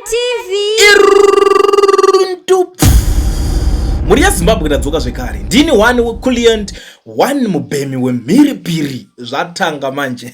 TV. Irundu. Mhuri yeZimbabwe, tadzoka zvekare. Ndini one weClient one, mubhemi wemhiripiri. Zvatanga manje.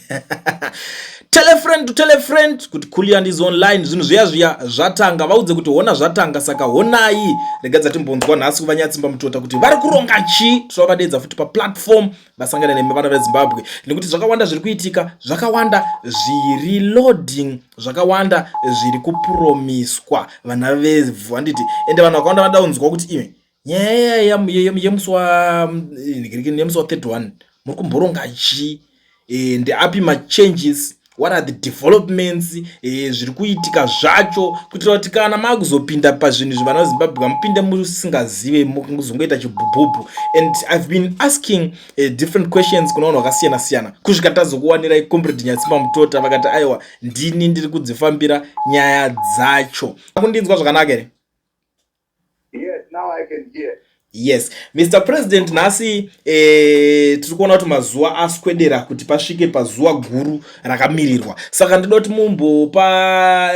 Tell a friend to tell a friend kuti Kuliant is online. Zvinhu zviya zviya zvatanga, vaudze kuti hona zvatanga. Saka honai, regadza timbonzwa nhasi kuvaNyatsimba Mutota kuti vari kuronga chii. Tinovadedza futi paplatform vasangane nemi, vana veZimbabwe, nekuti zvakawanda zviri kuitika, zvakawanda zviri loading, zvakawanda zviri kupromiswa vana vevhu, handiti? Ende vanhu vakawanda vanoda kunzwa kuti ime nyaya yemusi wa31 muri kumboronga chii? Ndeapi machanges? What are the developments zviri kuitika zvacho, kuitira kuti kana maakuzopinda pazvinhu izvi, vana veZimbabwe, vamupinde musingazive, muzongoita chibhubhubhu? And I've been asking different questions kuna vanhu vakasiyana siyana kusvika tazokuwanirai Comrade Nyatsimba Mutota. Vakati aiwa, ndini ndiri kudzifambira nyaya dzacho. Kundinzwa zvakanaka here? Yes, now I can hear. Yes, Mr President, nhasi tiri kuona kuti mazuva aswedera kuti pasvike pazuva guru rakamirirwa. Saka ndinoda kuti mumbopa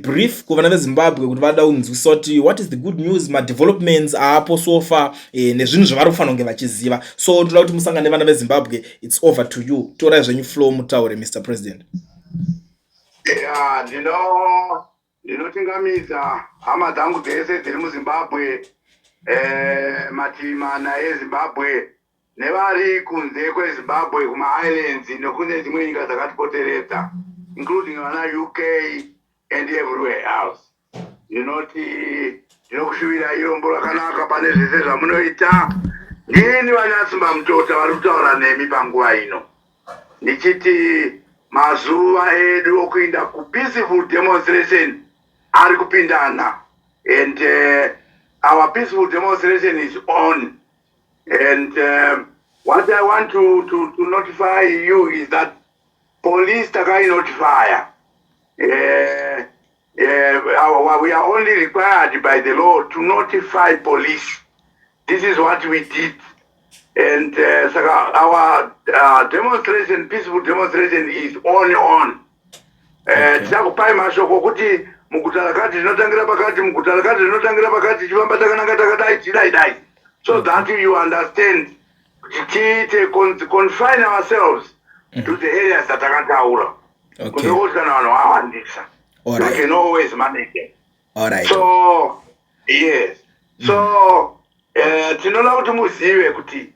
brief kuvana veZimbabwe kuti vada kunzwisisa kuti what is the good news, madevelopments aapo so far, nezvinhu zvavari kufanira kunge vachiziva. So ndoda kuti musangane nevana veZimbabwe. It's over to you. Torai zvenyu floor, mutaure, Mr President. Yeah, ndinotingamidza hama dzangu dzese dziri muZimbabwe, mativi mana eZimbabwe, nevari kunze kweZimbabwe, kumaislands nekune dzimwe nyika dzakatipoteredza, including vana UK and everywhere else. Ndinoti ndinokushuvira irombo rakanaka pane zvese zvamunoita. Ndini vaNyatsimba Mutota vari kutaura nemi panguva ino, ndichiti mazuva edu okuenda kupeaceful demonstration ari kupindana, and our peaceful demonstration is on. And what I want to notify you is that police takainotifya. We are only required by the law to notify police. This is what we did. And saka our demonstration, peaceful demonstration, is on. Tichakupai mashoko kuti muguta rakati rinotangira pakati, muguta rakati rinotangira pakati, tichifamba takananga takadai, tidai dai, so that you understand kuti tiite confine ourselves to the areas dzatakataura, kunze kana vanhu vawandisa, we can always manage them. So yes, so tinoda kuti muzive kuti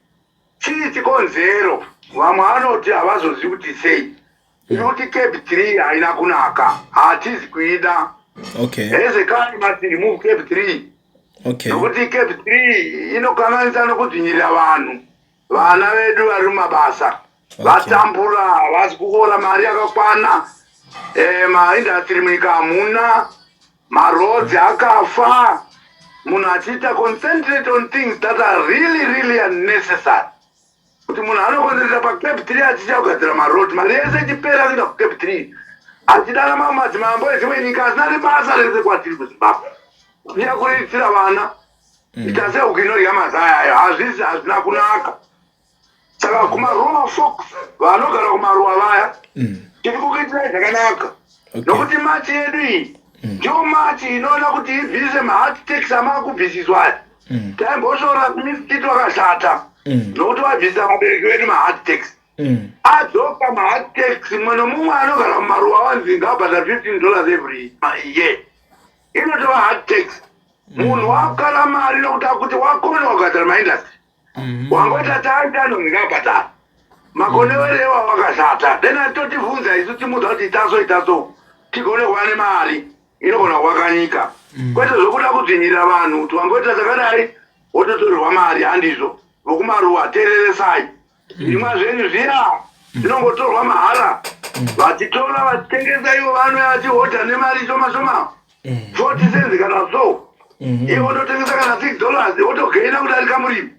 chii chikonzero. Vamwe vanoti havazozivi kuti sei iri kuti CAB 3 haina kunaka, hatizi kuida. Hezekai must remove CAB 3, nokuti CAB 3 inokanganisa nokudzvinyirira vanhu. Vana vedu vari mumabasa vatambura, havasi kuora mari yakakwana. Maindastry munyika hamuna, maroads akafa, munhu achiita concentrate on things that are really, really unnecessary. Kuti munhu anoconcentrata paCAB 3 achicha kugadzira maroad, mari yese ichipera kuenda kuCAB 3, achidana mamwe madzimambo edzimwe nyika asina nebasa rese kwatiri kuZimbabwe, kuya kuriritira vana, ita sehuku inorya mazai ayo. Hazvisi, hazvina kunaka. Saka kumaruwa folks vanogara kumaruwa vaya, tiri kukuitirai zvakanaka, nokuti march yedu iyi ndiyo march inoona kuti ibvise mahard tax amakubvisiswa aya. Taimbosvora misikiti wakashata, nokuti wabvisa vabereki vedu mahard tax. Adzoka mahard tax, mumwe nomumwe anogara mumaruwa wanzi ngaabhadhara $15 every year. Inotova hard tax. Munhu wakala mari nokuti akuti wakona kugadzira maindastry, wangoita taita anonzi ngabhadhara. Makonewerewa wakashata. Then atotibvunza isu, timudza kuti itaso, itaso, tigone kuva nemari inogona kuvaka nyika, kwete zvokuda kudzvinyirira vanhu kuti wangoita zvakadai wototorerwa mari. Handizvo. Vokumaruwa, teereresai. Zvirimwa zvenyu zviya zvinongotorwa mahara, vachitora vachitengesa, ivo vanouya vachihodha nemari shoma shoma, 40 cents kana so, ivo vototengesa kana $6, votogaina kudarika murimi.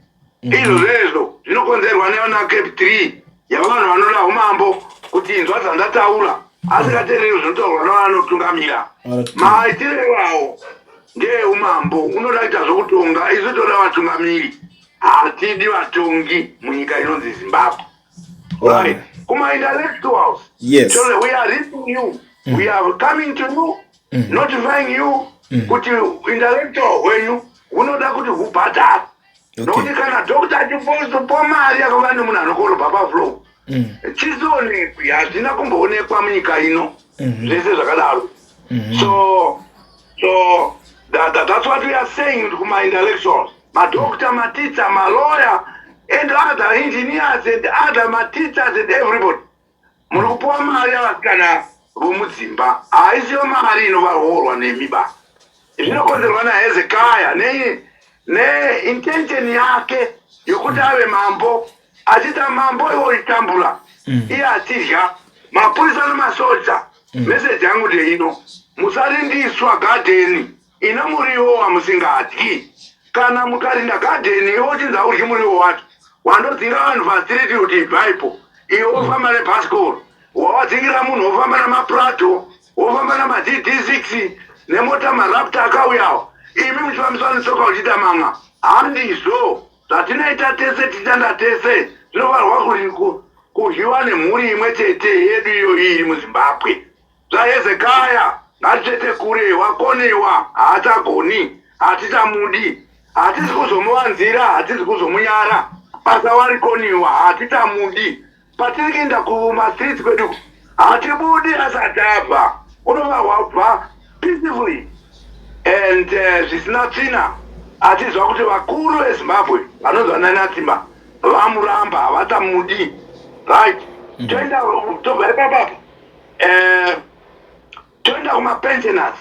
Izvo zvezvo zvinokonzerwa nevana CAB 3 yavanhu vanoda umambo, kuti inzwa dzandataura, asingateereri zvinotaurwa nevanotungamira. Maitiro iwawo ndeeumambo, unoda kuita zvokutonga. Isu toda vatungamiri, hatidi vatongi munyika inonzi Zimbabwe. Right, kuma intellectuals, so we are reaching you, we are coming to you. Notifying you kuti intellectual hwenyu hunoda kuti hubhadhara, nokuti kana doctor achipopa mari yakava nemunhu anokorobha pafloor, chisionekwi, hazvina kumboonekwa munyika ino zvese zvakadaro. So that's what we are saying kuma-intellectuals, madoctor, mateacher, malawyer and other engineers and other mateachers and everybody. Muri kupiwa mari yavasikana vomudzimba, haisiyo mari inovaroorwa nemi ba. Zvinokonzerwa naHezekaya neintention yake yokuti ave mambo, achiita mambo iwo uchitambura, iye achidya. Mapurisa nemasoja, meseji yangu ndeino: musarindiswa gadheni ine muriwo wamusingadyi. Kana mukarinda gadheni, iwe uchinzi haudyi muriwo wacho, wandodzinga vanhu pastreet kuti ibvaipo, iwe wofamba nebhasikoro, wawadzingira munhu, wofamba namaPrado, wofamba namaGD6 nemota, maRaptor akauyawo, imi muchifambiswa netsoka uchiita manga. Handizvo zvatinoita tese, tichanda tese, zvinofanirwa kudyiwa nemhuri imwe chete yedu iyo iri muZimbabwe. ZvaHezekaya ngatitsvete kure, wakonewa, haachagoni, hatichamudi, hatisi kuzomuvanzira, hatisi kuzomunyara. Basa warikoniwa, hatichamudi. Patiri kuenda kumastreets kwedu, hatibudi asati abva. Unova wabva peacefully and zvisina tsvina, achizwa kuti vakuru veZimbabwe vanonzi vananatsimba vamuramba, havachamudi. Right, toenda, tobva ipapapa, toenda kumapensioners.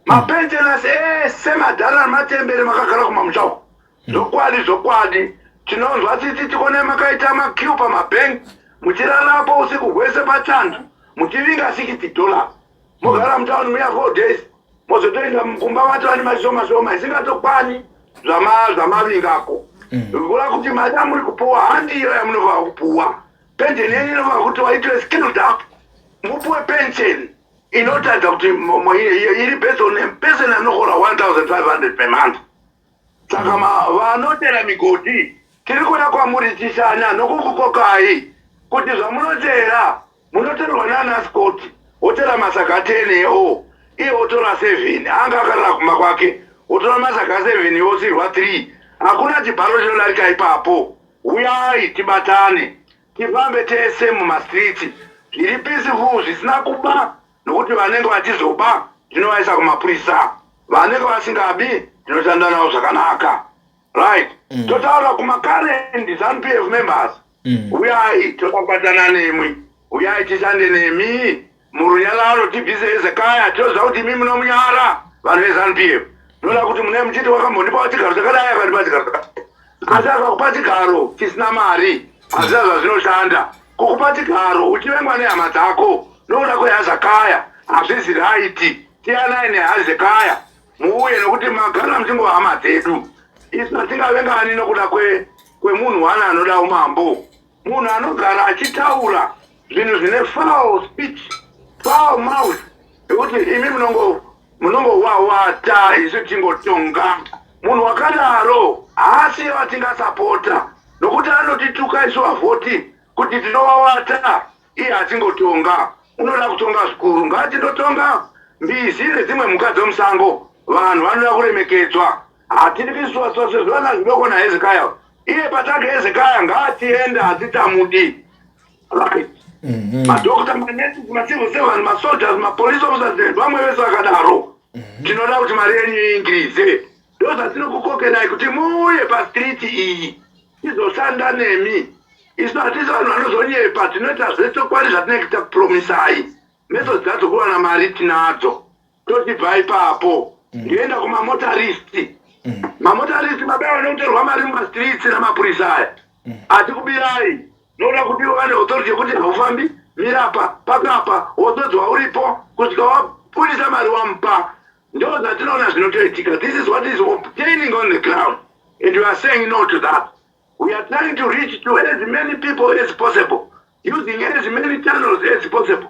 Mapensioners ese, madhara nematembere makagara kumamusha uko, zvokwadi zvokwadi tinonzwa tsitsi tikone makaita maqueue pamabhengi, muchirarapo usiku hwese pachando, muchivinga $60, mogara mutauni muya 4 days, mozotoenda kumba matova nemashoma shoma isingatokwani zvamavingako. Kura kuti mari amuri kupuwa handiyo yamunova kupuwa. Pension yenyu inova kuti waitwe scaled up, mupuwe pension inotaridza kuti iri based on a person anohora 1500 per month. Saka vanotera migodhi, tiri kuda kwamuri tishanya nokukukokai kuti zvamunotera, munoterwa nana Scott, wotera masaga 10 o, iye wotora 7, anga akarara kumba kwake, wotora masaga 7, wosirwa 3. Hakuna chibharo chinodarika ipapo. Uyai tibatane, tifambe tese mumastreets zviri peaceful, zvisina kuba, nokuti vanenge vachizoba tinovaisa kumapurisa, vanenge vasingabi tinoshanda navo zvakanaka. Right, totaura kumacurrent ZANU PF members. Uyai, toda kubatana nemwi, uyai tishande nemi murunyararo, tibvise Hezekaya. Toziva kuti imi munomunyara, vanhu veZANU PF. Noda kuti mune muchiti wakambondipawo chigaro chakadai, akandipa chigaro chakadai, asi akakupa chigaro chisina mari, hazvina zvazvinoshanda. Kukupa chigaro uchivengwa nehama dzako nokuda kweHazakaya hazvisi right. Siyanai neHazekaya, muuye, nokuti magara muchingova hama dzedu. Isu hatingavengani nokuda kwemunhu wana anoda umambo, munhu anogara achitaura zvinhu zvine foul speech, foul mouth, yekuti imi munongowawata, isu tingotonga. Munhu wakadaro haasi watingasapota, nokuti anotituka isu vavhoti kuti tinowawata, iye achingotonga. Unoda kutonga zvikuru, ngatindotonga mbizi nedzimwe mhuka dzomusango. Vanhu vanoda kuremekedzwa. Hatidi kuiswa sezvivana zvidoko naHezekaya. Iye pachake Hezekaya ngaatiende, hatichamudi. Right, madoctor, manurses, macivil servant, masoldiers, mapolice officers, vamwe vese vakadaro, tinoda kuti mari yenyu iincrease. Ndo zvatinokukokerai kuti muuye pastreet iyi tizoshanda nemi. Isu hatisi vanhu vanozonyepa, tinoita zvechokwadi zvatinenge takupromisai. Methods dzadzo kuwana mari tinadzo. Tochibva ipapo, ndoenda kumamotorists. Mamotorists, mabaiwa nekutorwa mari mumastreets namapurisa aya, atikubirai nokuda kuti vane authority yekuti haufambi, mirapa pakapa, wozodzwa uripo kusvika wabudisa mari wamupa. Ndo zvatinoona zvinotoitika. This is what is obtaining on the ground and we are saying no to that. We are trying to reach to as many people as possible using as many channels as possible.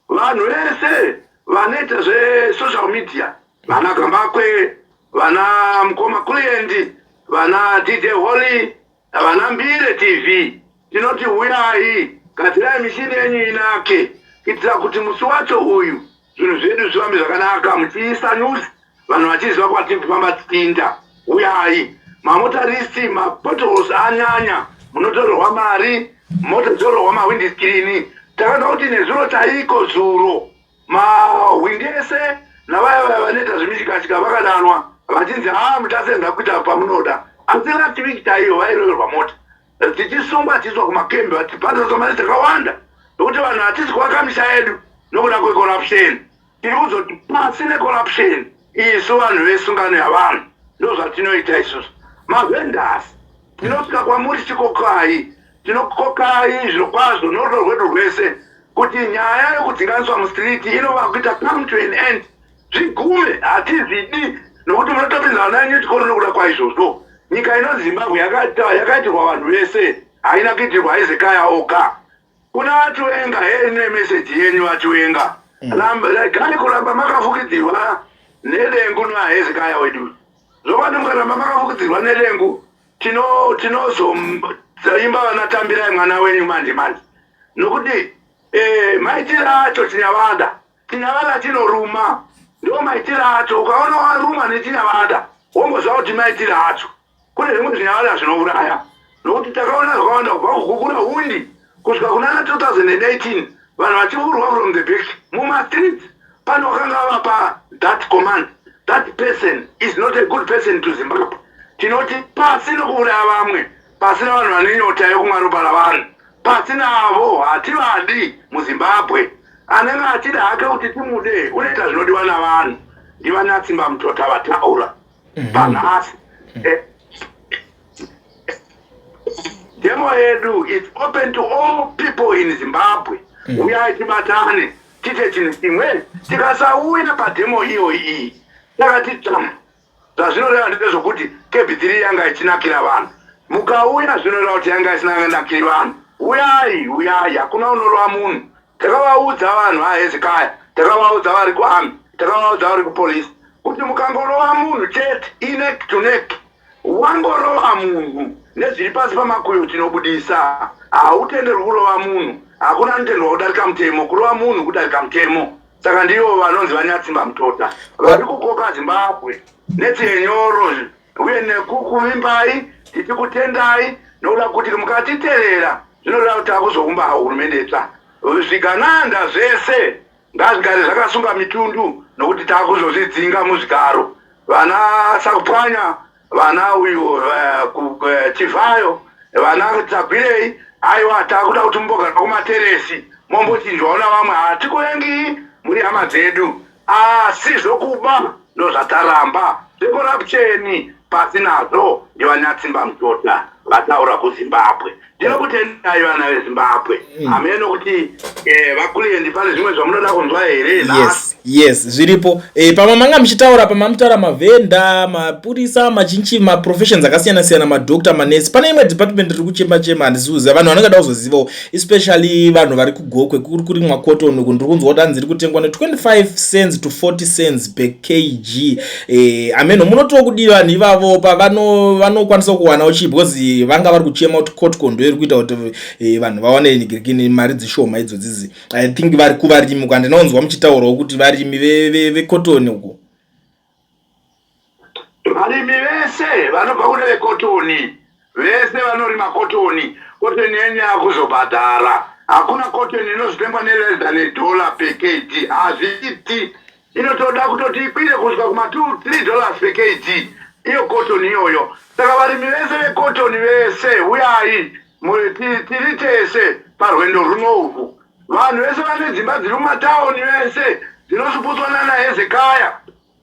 Vanhu vese vanoita zvesocial media, vana Gambakwe, vana mukoma Kuliendi, vana DJ Holly, vana Mbire TV, tinoti uyai, gadzirai mishini yenyu inake, kuitira kuti musi wacho uyu. Zvinhu zvedu zvifambe zvakanaka, muchiisa news, vanhu vachiziva kwatiri kufamba tichiinda. Uyai mamotorists, mapotholes anyanya, munotorerwa mari, mota dzorohwa mawindscreen. Takanzwa kuti nezuro chaiko zuro mahwindi ese navaya vaya vanoita zvemishikashika vakadanwa vachinzi haa muchasenza kuita pamunoda, asi last week chaiyo vairoverwa mota dzichisungwa dzichiiswa kumakembi vachibhadhariswa mari dzakawanda, nokuti vanhu hatisi kuvaka misha yedu nokuda kwecorruption. Tiri kuzoti pasi necorruption isu vanhu vesungano yavanhu, ndozvatinoita isusu mavendors. Tinosvika kwamuri tichikokai, tinokokai zvirokwazvo norudo rwedu rwese kuti nyaya yokudzinganiswa mustreet inova kuita come to an end, zvigume. Hatizvidi nokuti munotopinza vana venyu chikoro nokuda kwaizvozvo. Nyika inonzi Zimbabwe yakaitirwa vanhu vese, haina kuitirwa Hezekaya oga. Kuna vaChiwenga, hei nemeseji yenyu vaChiwenga. Regai kuramba makafukidzirwa nedengu naHezekaya wedu. Zvokwadi mukaramba makafukidzirwa nedengu, tinozoimba vana tambirai mwana wenyu manje manje, nokuti maitiro acho chinyavada, chinyavada chinoruma, ndo maitiro acho. Ukaona waruma nechinyavada, womboziva kuti maitiro acho. Kune zvimwe zvinyavada zvinouraya, nokuti takaona zvakawanda kubva kugukura hundi kusvika kunana 2018, vanhu vachivurwa from the back mumastreets. Pane wakanga vapa that command, that person is not a good person to Zimbabwe. Tinoti pasi nokuuraya vamwe, pasina vanhu vane nyota yokumwa ropa ravanhu, pasi navo, hativadi muZimbabwe. Anenge achida hake kuti timude unoita zvinodiwa navanhu. NdivaNyatsimba Mutota vataura panhasi. Demo yedu is open to all people in Zimbabwe. Uyai tibatane, tiite chinhu chimwe. Tikasauya pademo iyoyi iyi takati tsam, zvazvinoreva ndezvokuti CAB 3 yanga ichinakira vanhu. Mukauya, zvinoreva kuti yanga isinanakiri vanhu. Uyai, uyai, hakuna unorova munhu. Takavaudza vanhu vaHezekaya, takavaudza vari kuarmy, takavaudza vari kupolisi kuti mukangorova munhu chete ineck to neck, wangorova munhu nezviri pasi pamakuyo, tinobudisa. Hautenderwi kurova munhu, hakuna anotenderwa kudarika mutemo. Kurova munhu kudarika mutemo. Saka ndivo vanonzi vaNyatsimba Mutota vari kukoka Zimbabwe netsiye nyoro uye nekukuvimbai, tichikutendai nokuda kuti mukatiterera zvinoreva kuti takuzoumba hurumende itsva. Zvigananda zvese ngazvigare zvakasunga mitundu, nokuti takuzozvidzinga muzvigaro. Vana Sakupwanya, vana uyu Chivhayo, vana Tagwirei, aiwa, takuda kuti mumbogara kumateresi, mombochinjwawo navamwe. Hatikuvengi, muri hama dzedu, asi zvokuba ndozvataramba, zvecorruption pasi nazvo. NdivaNyatsimba Mutota vataura kuZimbabwe. Ndinokutendai vana veZimbabwe. Hameno kuti vaKuliendi pane zvimwe zvamunoda kunzwa here nhasi? Yes, zviripo. Pamwe manga muchitaura, pamamutaura mavhenda, mapurisa, machinchi, maprofessions akasiyana siyana, madoctor, manesi, pane imwe department riri kuchema chema. Handisi kuziva, vanhu vanongada kuzozivawo, especially vanhu vari kuGokwe kuri kurimwa cotton uku. Ndiri kunzwa kuti hanzi iri kutengwa ne25 cents to 40 cents per kg. Ameno munotiwo kudii vanhu ivavo pavanokwanisa kuwanawo chii? Because vanga vari kuchema kuti Cottco ndo iri kuita kuti vanhu vawane nigirikini mari dzishoma idzodzizi. I think vari kuvarimi uku, handinaonzwa muchitaurawo kuti varimi vecotton uku. Varimi vese vanobva kune vecotton, vese vanorima cotton, cotton yenyu yakuzobhadhara. Hakuna cotton inozotengwa neless than a dollar per kg, hazviiti. Inotoda kutoti ikwire kusvika kuma 2 $3 per kg iyo cotton iyoyo. Saka varimi vese vecotton vese, uyai tiri tese parwendo runourwu. Vanhu vese vane dzimba dziri mumatauni vese dzinosvuputswa nana Hezekaya,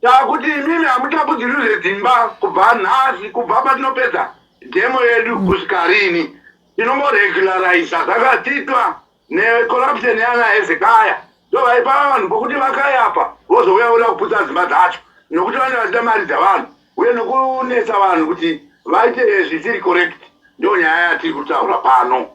taakuti imimi hamuchapudzirwi zvedzimba kubva nhasi, kubva patinopedza demo yedu kusvika rini. Tinomboregulariza zvakatitwa necorruption yana Hezekaya. Ndo vaipa vanhu pokuti vakayapa, vozouya voda kuputsa dzimba dzacho nokuti vanenge vachida mari dzavanhu uye nokunetsa vanhu kuti vaite zvisiri correct. Ndo nyaya yatiri kutaura pano.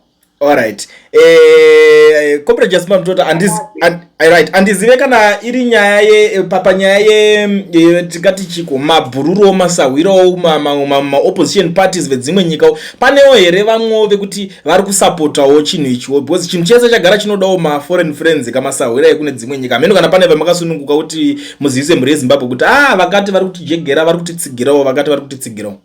Alright. Eh, Comrade Jasmine Mtota andizi and, right, andizive kana iri nyaya ye eh, panyaya ye eh, tingati chiko mabhururu masahwirawo ma, ma, ma, ma opposition parties vedzimwe nyika panewo here vamwewo vekuti vari kusapotawo chinhu ichiwo because chinhu chese chagara chinodawo ma foreign friends kamasahwira ekune dzimwe nyika hameno kana pane vamakasununguka kuti muzivise mhuri yeZimbabwe kuti ah vakati vari kutijegera vari kutitsigirawo vakati vari kutitsigirawo.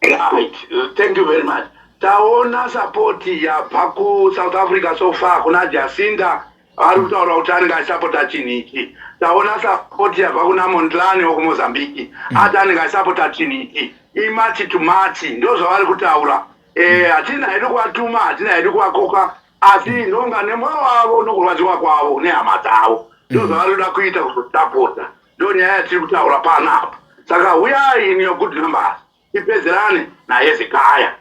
Right, thank you very much. Taona support yabva kuSouth Africa so far kuna Jacinda vari kutaura kuti anenge achisapota chinhu ichi. Taona support yabva kuna Mondlane wekuMozambique ati anenge achisapota chinhu ichi. Imarch to march ndozvavari kutaura. Eh, hatina hedu kuvatuma, hatina hedu kuvakoka, asi ndonga nemwoyo wavo nokurwadziwa kwavo nehama dzavo ndozvavari kuda kuita kuzosapota. Ndonyaya yatiri kutaura panapa. Saka huyai in your good numbers tipedzerane naHezekiah.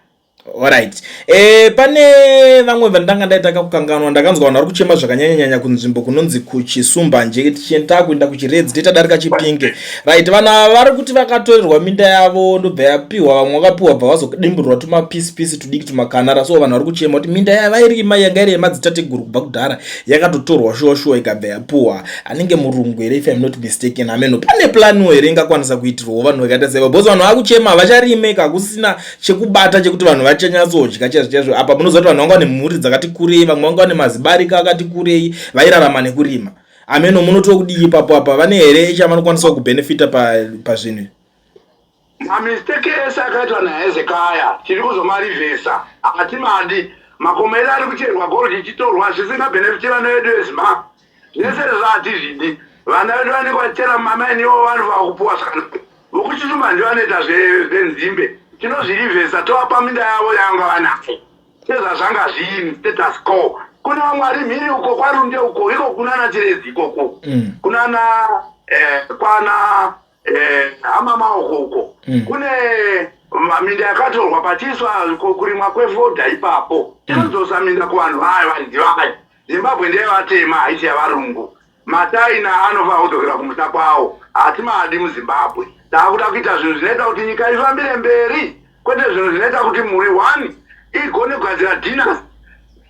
Alright. Eh, pane vamwe vandanga ndaita kakukanganwa ndakanzwa vanhu vari kuchema zvakanyanyanyanya kunzvimbo kunonzi kuChisumbanje tichienda kuenda kuChiredzi tetadarika Chipinge. Right, vanhu ava vari kuti vakatorerwa minda yavo ndobva yapiwa vamwe vakapiwa bva vazodimburwa tumapisi pisi tudiki tumakanara so vanhu vari kuchema kuti minda yavairima yanga iri yemadzitateguru kubva kudhara yakatotorwa shuwa shuwa ikabva yapuwa anenge murungu here if im not mistaken ameno pane planiwo here ingakwanisa kuitirwawo vanhu vakaita saiva because vanhu vakuchema havacharimeka hakusina chekubata chekuti vanhu vachanyatsodya chaizvo chaizvo apa munoziva kuti vanhu vanga vane mhuri dzakati kurei vamwe vanga vane mazibarika akati kurei vairarama nekurima ameno munotokudii ipapo apa vane here chavanokwanisa kubenefita pazvinhu pa Mamistake ese akaitwa naHezekiah tiri kuzomarivhesa hatimadi. Makomo edu ari kucherwa gold ichitorwa zvisinga benefiti vana vedu veZimbabwe. Zvese izvozvo hatizvidi. Vana vedu vanenge vachichera mumamaini ivo vanofanira kupuwa zvakanaka. VokuChisumba ndivo vanoita zvenzimbe. Tinozvirivhesa tovapa minda yavo yavanga vanayo sezvazvanga zviri status quo. Kune vamwe vari mhiri uko kwaRunde uko iko kunana Chiredzi ikoko kunana kwana hama maoko uko kune minda yakatorwa pachiiswa kurimwa kwefodya ipapo. Tinodzosa minda kuvanhu vayo varidzi vayo. Zimbabwe ndeyevatema haisi yavarungu. MaChina anofanira kudzokera kumusha kwawo. Hatimadi muZimbabwe. Taakuda kuita zvinhu zvinoita kuti nyika ifambire mberi kwete zvinhu zvinoita kuti mhuri one igone kugadzira dynasty.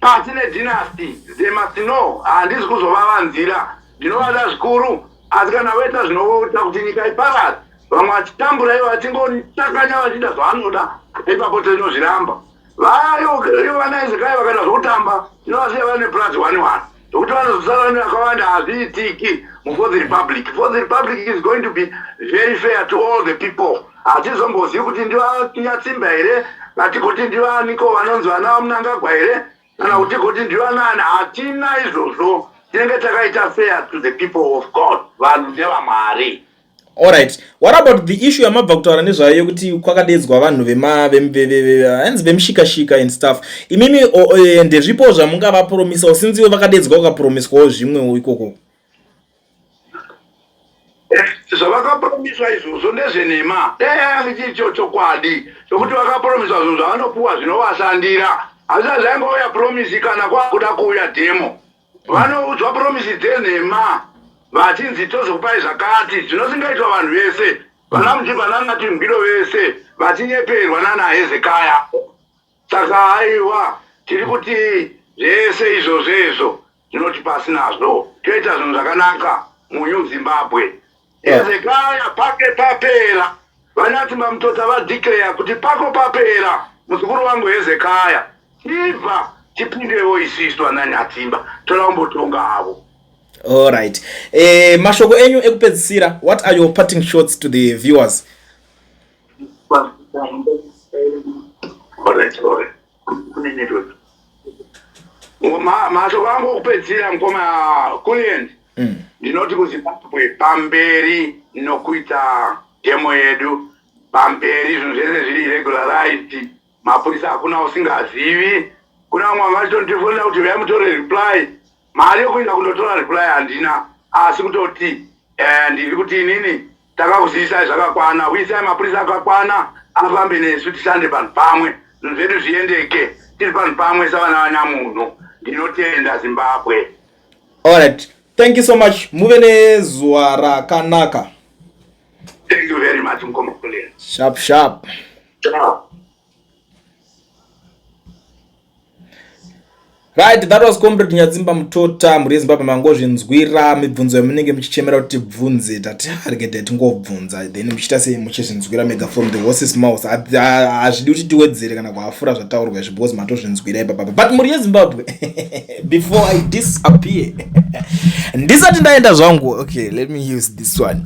Pasi nedynasty. They must know. Handisi kuzovavanzira. Ndinovada zvikuru asi kana voita zvinoita kuti nyika iparare vamwe vachitambura ivo vachingotakanya vachiita zvavanoda ipapo tinozviramba. Vayo ivo vana Hezekiah vakaita zvokutamba tinovasiya vane plus one one zvokuti vanozosara nevakawanda hazviitiki muFourth Republic. Fourth Republic is going to be very fair to all the people. Hatizombozivi kuti ndivaNyatsimba here vatigoti ndivaniko vanonzi vana vaMnangagwa here kana kuti goti ndivanani. Hatina izvozvo. Tinenge takaita fair to the people of God. Vanhu ndevamwari. Alright. What about the issue yamabva kutaura nezvayo yekuti kwakadedzwa vanhu hanzi vemushikashika and stuff. Imimi ndezvipo zvamungavapromisawo since ivo vakadedzwa vakapromiswawo zvimwewo ikoko? Zvavakapromiswa izvozvo ndezvenhema. Dai chicho chokwadi chokuti vakapromiswa zvinhu zvavanopuwa zvinovashandira. Hazvisati zvaingouya promise kana kwakuda kuuya demo. Vanoudzwa promise dzenhema vachinzi tozokupai zvakati zvinosingaitwa vanhu vese. Vana Mujibha nana Timgiro vese vachinyeperwa nana Hezekiah. Saka aiwa tiri kuti zvese izvozvo izvo zvinoti pasi nazvo toita zvinhu zvakanaka muNew Zimbabwe. Hezekiah pake papera. VaNyatsimba Mutota vadeclare kuti pako papera muzukuru wangu Hezekiah. Ibva tipindewo isisu vana Nyatsimba toda kumbotonga havo. Alright. Mashoko enyu ekupedzisira, what are your parting shots to the viewers? Alright, alright. Mashoko angu okupedzisira mukoma Kulient. Ndinoti kuZimbabwe pamberi nokuita demo yedu pamberi zvinhu zvese zviri regularized. Mapurisa hakuna usingazivi. Kuna vamwe vanga vachitondifonera kuti uyai mutore reply. Mari yokuenda kundotora reply handina asi kutoti ndiri kuti inini takakuzivisai zvakakwana. Uyisai mapurisa akakwana afambe nesu tishande panhu pamwe zvinhu zvedu zviendeke tiri panhu pamwe savana vanyamunhu. Ndinotenda Zimbabwe. Alright. Thank you so much. Muve nezuva rakanaka. Thank you very much mukoma Kulient. Sharp sharp. Ciao. Right, that was Comrade Nyatsimba Mutota. Mhuri yeZimbabwe, mangozvinzwira mibvunzo yamunenge muchichemera kuti tibvunze. Tati regedai tingobvunza, then muchiita sei, muchizvinzwira mega from the horse's mouth. Hazvidi kuti tiwedzere kana kuhafura zvataurwa izvi, because matozvinzwira ipapapa. But mhuri yeZimbabwe, before I disappear, ndisati ndaenda zvangu, okay, let me use this one.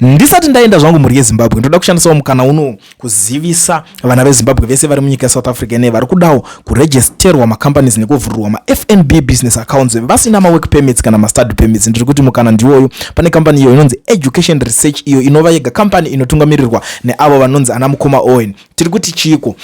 Ndisati ndaenda zvangu, mhuri yeZimbabwe, ndoda kushandisawo mukana uno kuzivisa vana veZimbabwe vese vari munyika yeSouth Africa ne vari kudawo kuregisterwa macompanies nekuvhurirwa maFNB business accounts vasina mawork permits kana mastudy permits. Ndiri kuti mukana ndiwoyo. Pane kambani iyo inonzi Education Research, iyo inova yega kambani inotungamirirwa neavo vanonzi ana mukoma Owen. Tiri kuti chiko,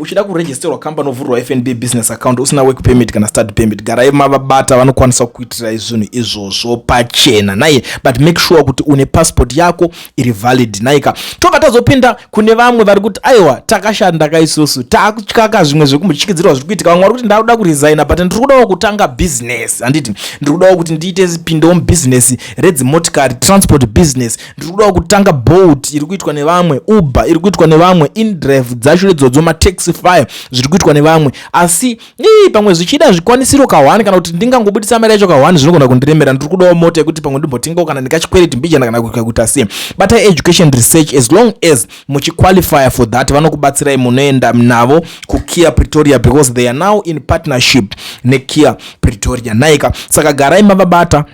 uchida kuregisterwa kambani, ovhurirwa FNB business account usina work permit kana study permit, garai mavabata. Vanokwanisa kukuitirai zvinhu izvozvo pachena naye, but make sure kuti une passport yako iri valid naika. Tobva tazopinda kune vamwe vari kuti aiwa, takashanda kaisusu, takutyaka zvimwe zvekumbochikidzirwa zviri kuitika. Vamwe vari kuti ndakuda kuresigna, but ndiri kudawo kutanga business, handiti? Ndiri kudawo kuti ndiite pindewo mubusiness redzimotikari, transport business. Ndiri kudawo kutanga Bolt iri kuitwa nevamwe, Uber iri kuitwa nevamwe, inDrive dzacho idzodzo, maTaxify zviri kuitwa nevamwe, asi ii pamwe zvichida zvikwanisiro ka1 kana kuti ndingangobudisa mari yacho ka1 zvinogona kundiremera. Ndiri kudawo mota yekuti pamwe ndimbotengawo kana ndikachikwereti mbijana kana kuita sei. Batai Education Research. As long as muchiqualify for that, vanokubatsirai. Munoenda navo kuKia Pretoria, because they are now in partnership neKia Pretoria naika. Saka garai mavabata,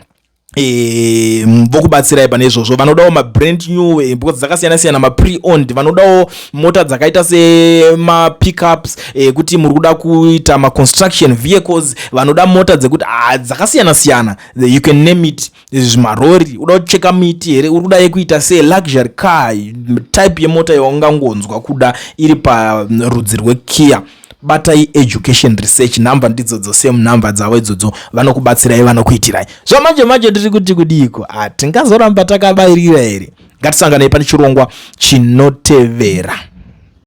vokubatsirai pane izvozvo. Vanodawo mabrand new, because dzakasiyana siyana, mapre-owned. Vanodawo mota dzakaita semapickups ekuti muri kuda kuita maconstruction vehicles. Vanoda mota dzekuti, ah, dzakasiyana siyana, you can name it, zvimarori. Uda kucheka miti here? Uri kuda yekuita sei? Luxury car type yemota yaungangonzwa kuda iri parudzi rweKia, batai Education Research. Nhamba ndidzodzo, same nhamba dzavo idzodzo. Vanokubatsirai, vanokuitirai zvamanje manje. Ndiri kuti kudiko, hatingazoramba takabairira here? Ngatisanganei pane chirongwa chinotevera.